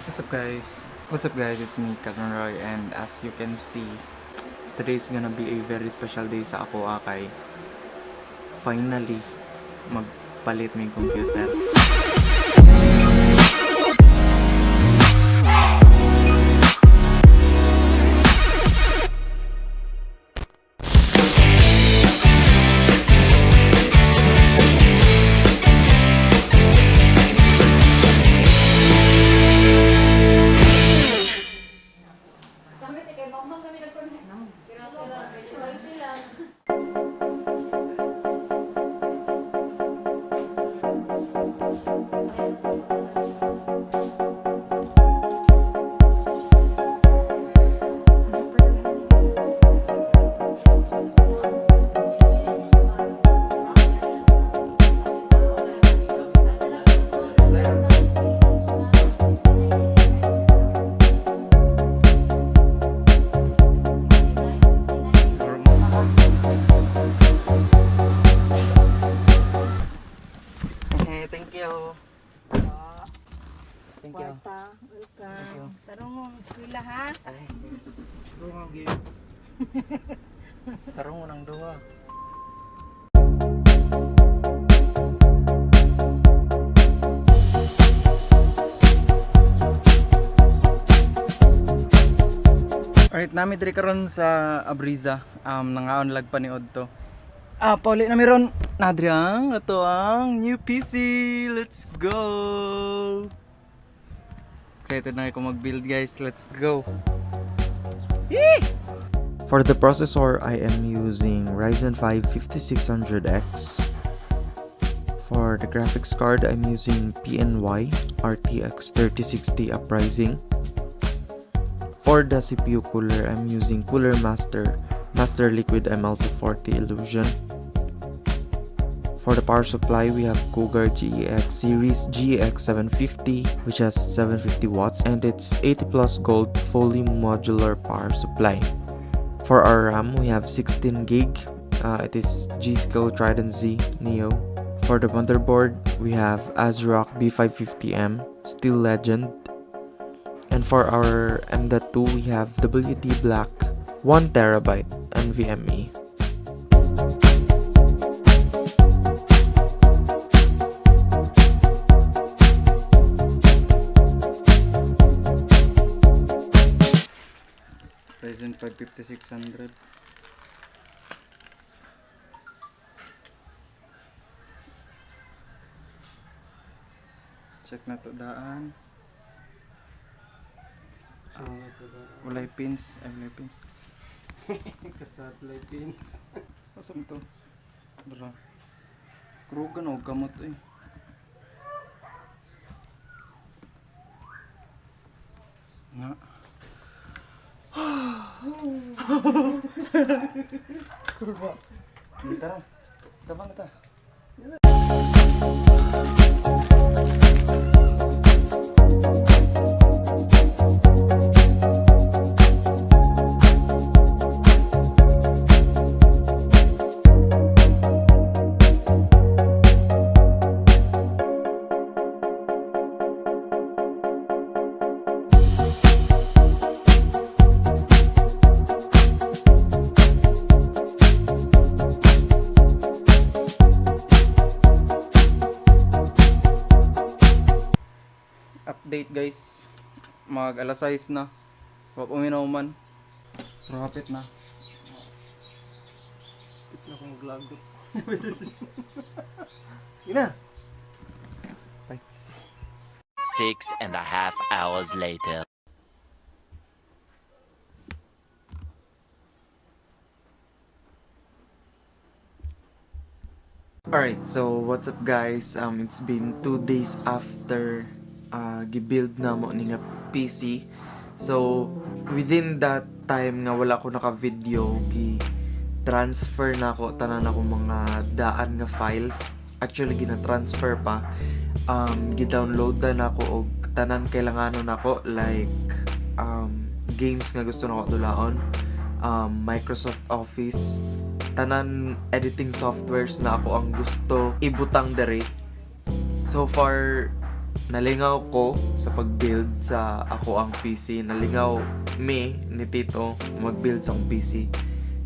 What's up, guys? What's up, guys? It's me, Calvin Roy, and as you can see, today's gonna be a very special day sa ako kay finally magpalit may computer. Hey, thank you. Thank you. Kwarta, welcome. Tarong mo, eskwela ha? Ay, yes. Tarong mo ng duha. Alright, nami diri karon sa Abriza. Nangaon lag paniod to. Ah, pauli na meron. Nadriang, ito ang new PC. Let's go. Excited na ako mag-build, guys. Let's go. For the processor, I am using Ryzen 5 5600X. For the graphics card, I'm using PNY RTX 3060 Uprising. For the CPU cooler, I'm using Cooler Master Master Liquid ML240 Illusion. For the power supply, we have Cougar GEX Series GX750, which has 750 watts and it's 80 plus gold fully modular power supply. For our RAM, we have 16 gig. It is G-Skill Trident Z Neo. For the motherboard, we have ASRock B550M Steel Legend. And for our M.2, we have WD Black 1 TB NVMe. Ryzen 5 5600. Check na to daan. Walay pins. Ay, walay pins. Kasat pins. Asa man to? Dara. Krugan o gamot eh. Nga. Kurba. Hindi, tara. Tabang na ta. Update, guys. Mag alas 6 na. Wag uminaw man. Pero hapit na. Ito na akong vlog. Ina. Bites. 6.5 hours later. Alright, so what's up, guys? It's been 2 days after gibuild na mo ni nga PC. So, within that time nga wala ko naka-video, gi transfer na ako tanan ako mga daan nga files. Actually, gina-transfer pa. Gi-download na nako og tanan kailanganon nako, like games nga gusto nako dulaon, Microsoft Office, tanan editing softwares na ako ang gusto ibutang dere. So far, Nalingaw ko sa pag-build sa akoang PC. Nalingaw mi ni Tito mag-build sa akong PC.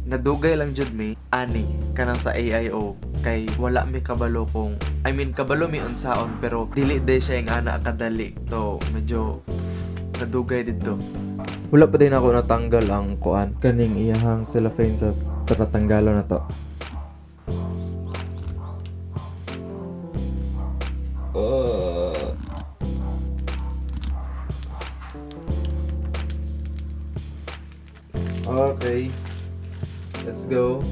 Nadugay lang jud mi ani kanang sa AIO kay wala mi kabalo kung, I mean, kabalo mi unsaon pero dili day siya yung ana kadali. So medyo nadugay didto. Wala pa din ako natanggal ang kuan kaning iyahang cellophane sa taratanggalon na to. Okay. Let's go.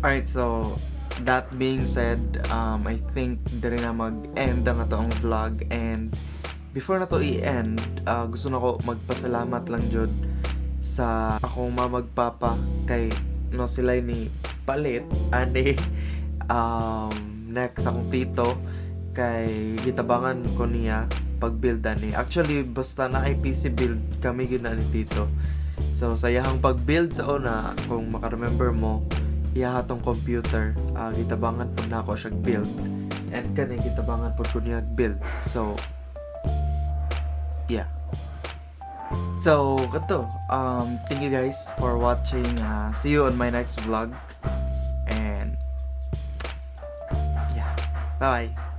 Alright, so that being said, I think diri na mag-end ang atong vlog and before na to i-end, gusto na ko magpasalamat lang jud sa akong mamagpapa kay no sila ni palit ani next akong tito kay gitabangan ko niya pag-build ani. Actually, basta na PC build kami gyud na ni tito. So sa iyahang pag-build sa una, kung maka-remember mo, iyaha tong computer, gitabangan pud nako siya build. And kani gitabangan pud ko niya build. So yeah. So, kato. Thank you guys for watching. See you on my next vlog. And yeah. Bye-bye.